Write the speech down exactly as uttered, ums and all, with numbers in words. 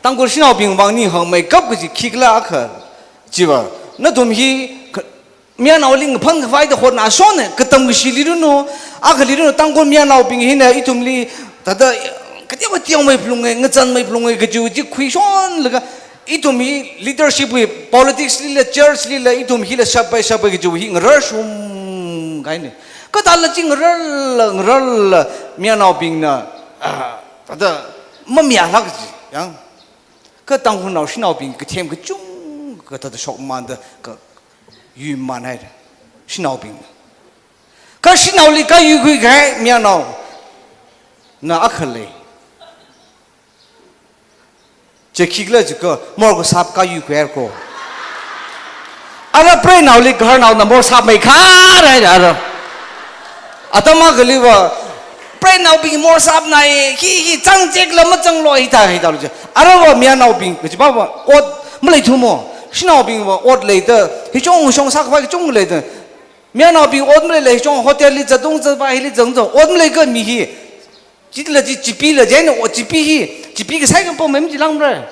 Tangkhul shanaobing vang ning hāngmeikap kaji khikhala akha chiva, nathum hi kha-, mayarnaoli ngaphang khavai da hotnashona, katam kashili ranu, akhali ranu, Tangkhul mayarnaobing hina ithumli thāda kateokha teomeiphalunga, ngazanmeiphalunga kaji chi khuishonlaga, ithum hi leadership wui, politics lila, church lila, ithum hila shappai shappai kaji hi ngararshum kahaina. Kathāla chi ngararla, ngararla, mayarnaobingna, ah, thāda mamayālāk kaji, yang. Kha Tangkhulnao shanaobing kathem kachungkha thāda shokmamānda kha yuimamān haira, shanaobing. Kha shanaoli kha yuikhui kahai mayarnaona akha lei. Chi khikhala jiakha, mor kasāp kha yuikhuihaira ko. Ara preinaoli gaharnaona mor sāpmeikharhaira ara. Atam akhaliva, preinaobing mor sāpnai, hi hi zangzekla mazanglo, hithā hithālu chi. Arava mayarnaobing, kajiva va, ot maleithumo. Shanaobingva ot leida, hichong hichong sākhavai kachungkha leida. Mayarnaobing ot maleila hichong hotel li zatung zava hili zangzo. Ot maleikha mi hi. Chila chi, chipila chieina, o chipi hi, chipi kasai kapo mem chilangmara.